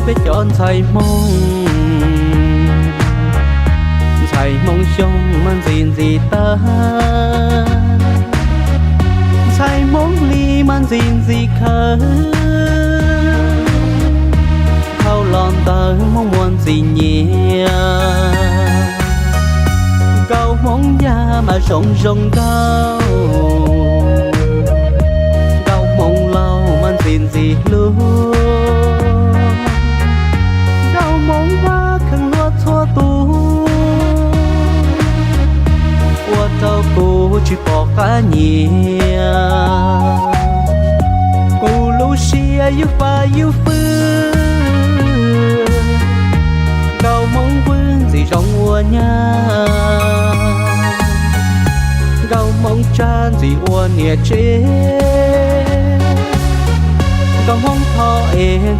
Peb cov ntxhais Hmoob, ntxhais Hmoob Xyooj mas ntxim ntxim tag, ntxhais Hmoob Lis mas ntxim ntxim khawv. Dhau los ntawd Hmoob muaj ntxim nyiam, nkauj Hmoob Yaj mas zoo zoo nkauj, nkauj Hmoob Lauj mas ntxim ntxim hlub, nkauj Hmoob Vaj kheev hlub txhua tus, ua rau kuv tsis pom qab nyiam, kuv lub siab yuav fab yuav fwj. Nkauj Hmoob Vwj ntxim zoo ua nyab, nkauj Hmoob Tsab ntxim ua niam tsev, nkauj Hmoob Thoj es